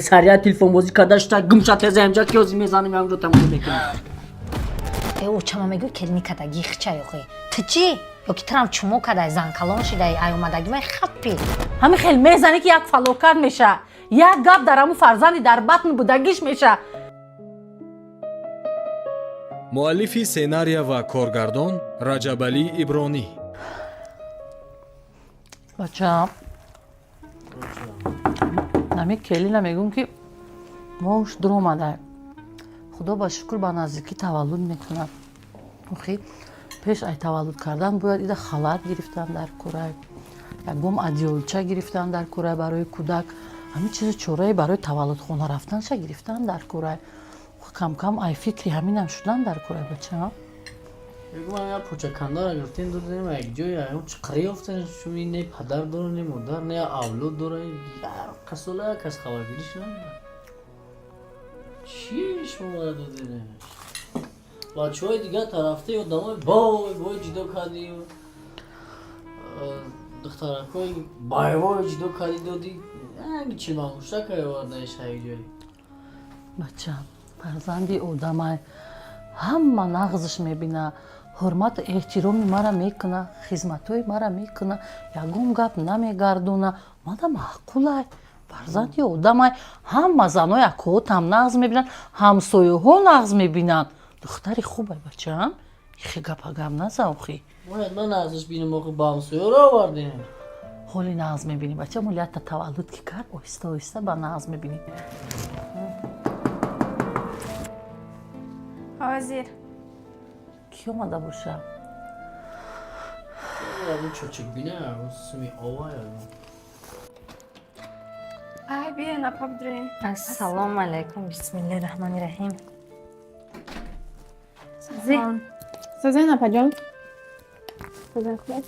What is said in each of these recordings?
Сария телефонбозӣ карда шута, гумша теза инҷа, ки ҳозир мезанем, ҳамҷо тамошо мекунем. Э, очама мегӯй, келини када гихча ёхе. Ту чӣ? Ё ки турам чумо кадай, зан калон шидай, ай омадагӣ май хаппи. Ҳамин хел мезанӣ, ки як фалокат меша, як гап дар ҳамун фарзанди дар батн будагиш меша. Муаллифи сценария ва коргардон Раҷабалӣ Ибронӣ. Бачаам, нами келина мегӯм, ки мош дуромада, худо ба шукр, ба наздикӣ таваллуд мекунад. Охи, пеш ай таваллуд кардан бояд ида халат гирифтан дар курай, ягом одеяльча гирифтан дар курай барои кӯдак, ҳамин чизи чорае барои таваллудхона рафтанша гирифтан дар курай. Камкам ай фикри ҳаминам шудан дар курай, бачаам. Мегӯм, як почакандара гирифтем, додем, як ҷое ягон чиқарӣ ёфтем. Шуми не падар дора, не модар, не авлод дора, касола як кас хабаргириш надора. Чӣ шумо додем? Бачаҳои дигар тарафта одамои бой бой ҷудо кардӣ, духтаракҳои байвой ҷудо кардӣ, додӣ, чилмангуштака овардаиш як ҷое. Бачаам, фарзанди одамай, ҳама нағзш мебина, ҳурмату эҳтироми мара мекуна, хизматҳои мара мекуна, ягон гап намегардона, мада маъқулай. Фарзанди одамай, ҳама занои акоотам нағз мебинанд, ҳамсояҳо нағз мебинанд. Духтари хубай, бачаам, ихе гапа гап наза, охи. Бояд ман нағзш бинам, охи, ба ҳамсояро овардем. Ҳоли нағз мебинӣ, бача, молията таваллуд ки кард, оҳиста оҳиста ба нағз мебинӣ. Ҳозир. Кӣ омада боша? Чочик бина, суми ова. Ай, биё, напа, бидроем. Ассалому алайкум, бисмиллаҳи раҳмони раҳим. Созен, апаҷон. Созен, хуб.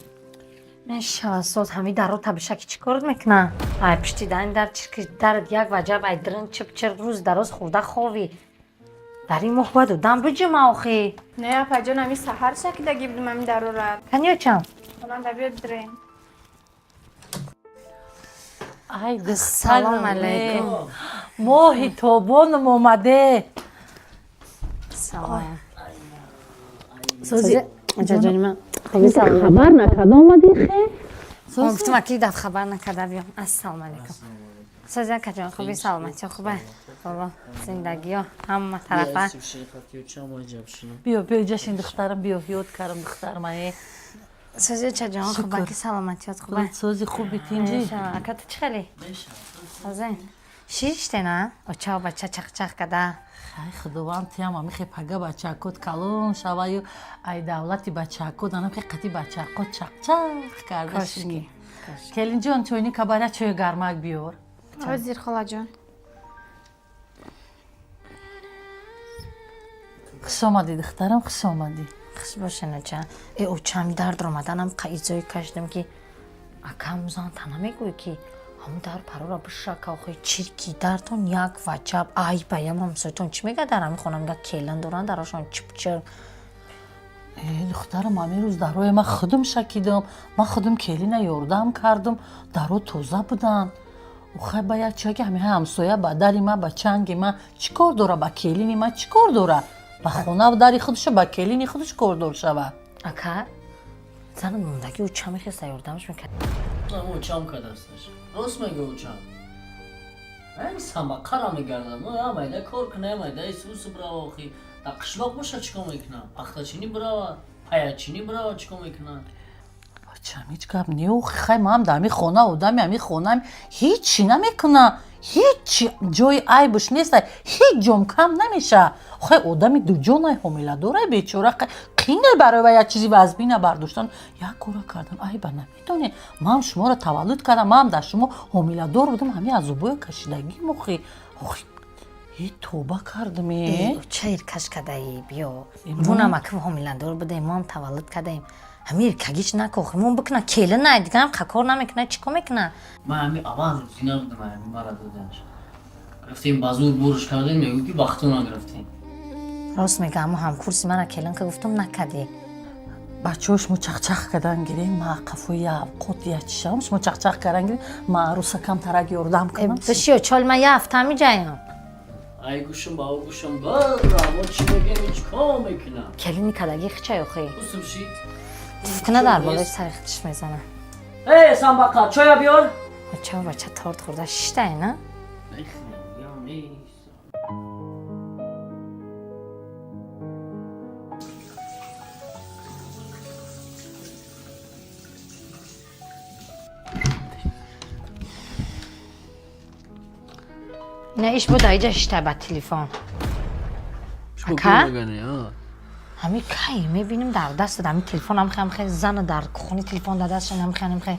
Мешава, соз. Ҳами дарро табишаки чӣ кор мекуна? Ай пишти дани дар чирки дард, як ваҷаб, ай дрин чип чир, рӯз дароз хӯрда ховӣ. Дар ин моҳ бояд одам биҷума, охи. Не, апаҷон, ами саҳар шакидаги будум ами дарора. Канёчам. Омада, биё, бидроем. Ай, Ассалому духтарам, алайкум. Моҳи тобоном омаде. Салом. Сози. Ҷони ман. Хабар накарда омадӣ, хе? Гуфтам, аки дат хабар накарда биём. Ассалому алайкум. Сози, акаҷон, хуби, саломатиё хубе? Бобо, зиндагиё ҳама тарафа. Биё, биё, ҷашин, духтарам, биё, ёд кардам, духтарам, е. Сози, чаҷон, Шукр. хубаки, саломатиёт хубе? Сози, хуби, тинҷӣ? Ака, ту чӣ хеле? Сози. Шиштена? Очао бача чақчақ када. Ай, худованд тиям, амихе пага бачакот калон шаваю, ай давлати бачакот анамхе қати бачакот чақчақ карда Кошки. шини. Келинҷон, чойни кабара, чои гармак биёр. Ҳозир, холаҷон. Хуш омадӣ, духтарам, хуш омадӣ. Хуш бошен, оча. Э, очам, дард омаданам қаизое кашидам, ки акам зан та намегӯй, ки ҳамун дар парора бишака, охи, чирки дартон як ваҷаб, ай баям ҳамсоятон чӣ мега? Дар ҳамин хона мега, келин доранд, дарошон чипчир. Э, духтарам, ҳамин рӯз дарои ман худум шакидам, ман худум келина ёрдам кардам, даро тоза буданд. Ухай, ба як чаки ҳамин ҳамсоя ба дари ман, ба чанги ман чӣ кор дора? Ба келини ман чӣ кор дора? Ба хона дари худша, ба келини худаш кордор шавад. Ака, зани мондаги ӯ ча мехеста, ёрдамаш мекард. Очам кадасташ рост мега, очам ай самақара мегардад. Мо я майда кор куна, я майда исус бирава. Охи, дар қишлоқ боша, чӣ кор мекунам? Пахтачинӣ бирава, паячинӣ бирава, чӣ кор мекунам? Бачам, ҳеҷ гап не, охи. Хай, ман дар ҳамин хона одами ҳамин хонаам, ҳичи намекуна, ҳичи ҷои айбш нест, ҳеҷ ҷом кам намеша. Хай, одами дуҷонай, ҳомиладорай, бечора, қинай барои ва як чизи вазбина бардоштан, як кора кардан айба намедонед. Ман шуморо таваллуд кардам, ман дар шумо ҳомиладор будам, ҳамин азобоя кашидагим, охи, охи, е, тоба кардам, е. Ча иркаш кадаи, биё, бунам ака ҳомиладор будаем, моам таваллуд кадаем, ҳамин иркагич накохи мон бикуна, келина дигарам кор намекуна, чӣ кор мекуна? Ман ҳамин аввал рӯзӣ набудам, ҳамин мара додаш, гирифтем, ба зур бурш кардем, мегӯ ки вақтона гирифтем. Рост мега, аммо ҳамкурси мара келин ка гуфтам, накадӣ. Бачаҳо, шумо чахчах кардан гирем, ма қафои я авқот я чишам, шумо чахчах кардан гирем, ма арӯсакам тарак ёрдам кунам. Бишиё, чол, ман я ҳафта миҷаям. Ай гӯшам ба ӯ гӯшам бара, мо чӣ мегем, ҳеҷ кор мекунам. Келини кадаги хичай охи. Усум шид. Туфкуна дар болои сари худаш мезана. Эй, самбақа, чоя биёр. Бача, бача торт хӯрда шиштай, на? Ина иш буда, иҷа шиштай ба телефон. Ака? Ҳами кай мебинем дар даст ҳами телефон, ҳам хе зана дар кухони телефон дар дастшон, ҳам хе, ҳам хе.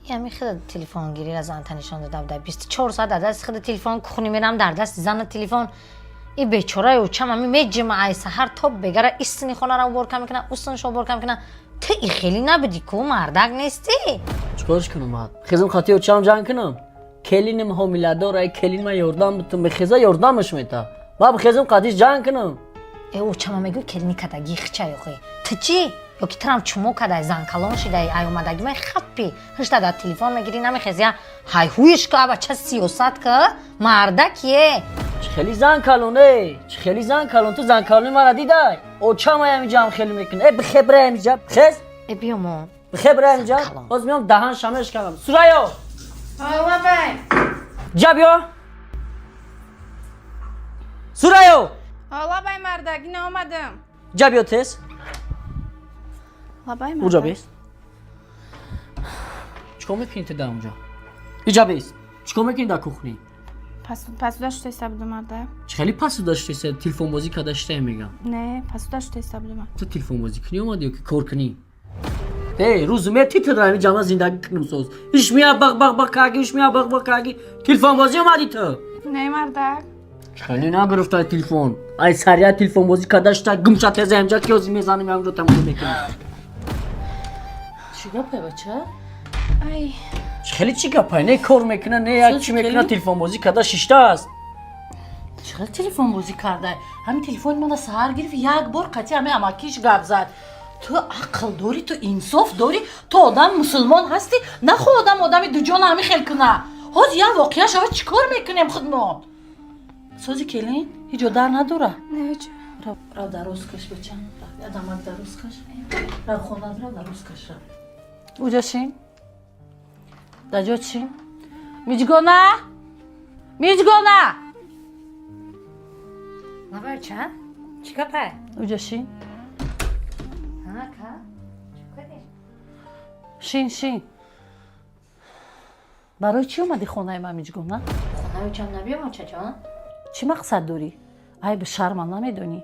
Ҳами хида телефонгирира занта нишон дода буда. 24 соат дар дасти хида телефон, кухони мерам, дар дасти зана телефон. И бечораи очам ҳами меҷима, ай саҳар то бегара истини хонара уборка мекуна, устиншо уборка мекуна. Ту и хеле набуди ку, мардак нестӣ. Чикорш кунам ман? Хезам хати очам ҷанг кунам? Келиним ҳомиладор, ай келин ман ёрдам битум, бихеза ёрдамаш мета. Ман бихезам қадиш ҷанг кунам? Э, очама мегӯй, келини кадаги хичай охи. Ту чӣ? Ё ки турам чумо кадай, занкалон шидай, ай омадаги май хаппи. Ҳишта дар телефон мегирӣ, намехези, я ҳайҳуиш ка, бача сиёсат ка, мардакие. Чӣ хели зан калон, э? Чӣ хели зан калон? Ту зан калони мара дидай? Очам ай ҳамиҷа ҳам хеле мекунад. Э, бихе бира ҳамиҷа, бихез. Э, биёмон. Бихе бира ҳамиҷа. Боз меом даҳан шамеш кардам. Сурайё! Лабай. Ҷа биё. Сурайё! Лабай, мардак, ина омадам. Ҷа биё тез. Лабай, Уҷа мардак. бес. Чикор мекунӣ ту дар онҷа? Иҷа бес. Чикор мекунӣ дар кухни? Пасуда шута будам, мардак. Чӣ хеле пасуда шута, телефонбозӣ карда шута мегам. Не, пасуда шута будам. Ту телефонбозӣ кунӣ омадӣ ё ки кор кунӣ? Эй, рӯзу мети ту дар ҳамин ҷамъа зиндагӣ кунем соз. Иш мия бағ бағ бағ каги, иш мия бағ бағ каги. Телефонбозӣ омадӣ ту. Не, мардак. Чӣ хеле нагирифтай телефон. Ай сария телефонбозӣ карда шута, гумша теза ҳамҷа ки ҳозир мезанем, ҳамҷо тамошо мекунем. Чӣ гапе, бача? Ай. Чӣ хеле чӣ гапай? Не кор мекуна, не як чӣ мекуна, телефонбозӣ карда шиштааст. Чӣ хел телефонбозӣ кардай? Ҳамин телефони мана саҳар гирифт, як бор қатъи ҳамин амакиш гап зад. Ту ақл дорӣ, ту инсоф дорӣ, ту одам мусулмон ҳастӣ, нахо одам одами дуҷона ҳамин хел куна. Ҳозир як воқеа шава, чӣ кор мекунем худмон? Сози келин ҳеҷ дар надора? Не, ҳеҷ. Рав дароз каш, бача, я дамак дароз каш, рав хонат, рав дароз каш, рав уҷа шин, дар ҷо шин. Миҷгона, Миҷгона! Лабай, ча? Чӣ гапай? Уҷа шин. Ака? Чӣ кардӣ? Шин, шин. Барои чӣ омадӣ хонаи ман, Миҷгона? Хонаи очам набиём, очаҷон? Чӣ мақсад дорӣ? Айби шарма намедонӣ?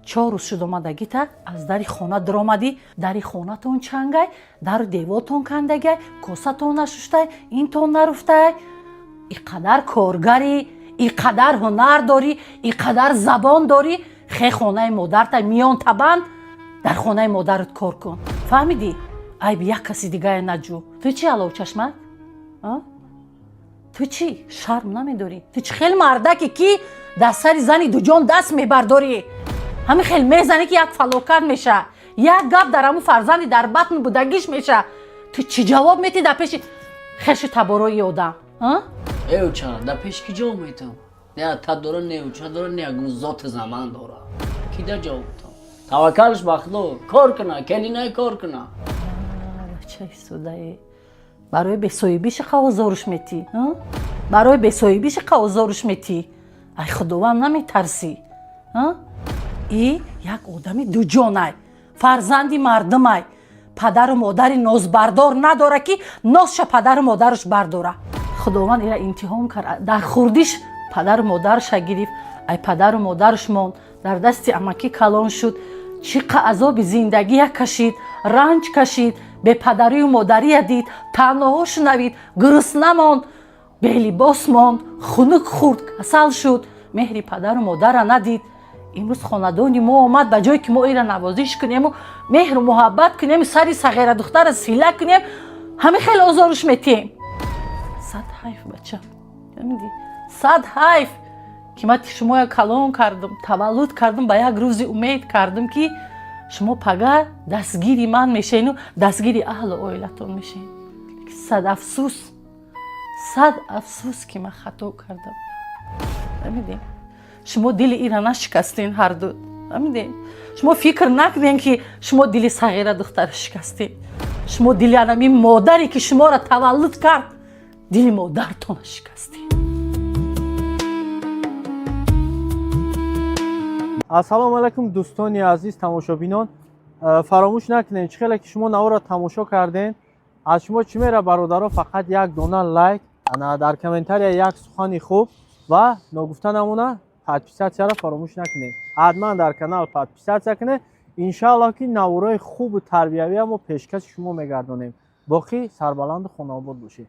4 рӯз шуд омадагита, аз дари хона даромадӣ, дари хонатон чангай, дару девортон кандагай, косатон нашуштай, интон наруфтай. И қадар коргарӣ, и қадар ҳунар дорӣ, и қадар забон дорӣ, хе хонаи модарта миён табанд, дар хонаи модарат кор кун, фаҳмидӣ? Айби як каси дигае наҷӯ. Ту чӣ, аловчашмак? Ту чӣ, шарм намедорӣ? Ту чӣ хел мардаке, ки дар сари зани дуҷон даст мебардорӣ? Ҳамин хел мезанӣ, ки як фалокат меша, як гап дар ҳамун фарзанди дар батн будагиш меша. Ту чӣ ҷавоб метӣ дар пеши хешу таборои одам? Э, оча, дар пеш ки ҷавоб метам? Не ата дора, не оча дора, не ягон зоти заман дора. Ки да ҷавоб метам? Таваккалш ба Худо, кор куна, келинай кор куна. Бачаи судае, барои бесоҳибиши қавозоруш метӣ, барои бесоҳибиши қавозоруш метӣ. Ай Худованд наметарсӣ? И як одами дуҷонай, фарзанди мардумай, падару модари нозбардор надора, ки нозша падару модараш бардора. Худованд ира имтиҳон кард, дар хурдиш падару модараша гирифт, ай падару модараш монд, дар дасти амакӣ калон шуд. Чӣ қа азоби зиндагия кашид, ранҷ кашид, бепадарию модария дид, таъноҳо шунавид, гурусна монд, белибос монд, хунук хӯрд, касал шуд, меҳри падару модара надид. Имрӯз хонадони мо омад, ба ҷое ки мо ира навозиш кунему меҳру муҳаббат кунем, сари сағира духтара сила кунем, ҳамин хеле озоруш метиҳем. Сад ҳайф, бача, сад ҳайф, ки ман шумоя калон кардам, таваллуд кардам, ба як рӯзи умед кардам, ки Шумо пага дастгири ман мешавену дастгири аҳлу оилатон мешавед. Сад афсӯс, сад афсӯс, ки ман хато карда будам. Фаҳмидем, шумо дили ира нашикастен ҳарду. Фаҳмидем, шумо фикр накунем, ки шумо дили сағира духтара шикастен. Шумо дили анами модаре, ки шуморо таваллуд кард, дили модартона шикастен. Ассалому алайкум, дӯстони азиз, тамошобинон. Фаромӯш накунед, чӣ хеле ки шумо наворро тамошо кардем, аз шумо чӣ мера, бародаро? Фақат як дона лайк, ана дар комментария як сухани хуб ва ногуфта намона, подписаться ро фаромӯш накунед. Ҳатман дар канал подписаться кунед. Иншааллоҳ, ки наворои хубу тарбиявия мо пешкаши шумо мегардонем. Боқӣ сарбаланду хонаобод бошед.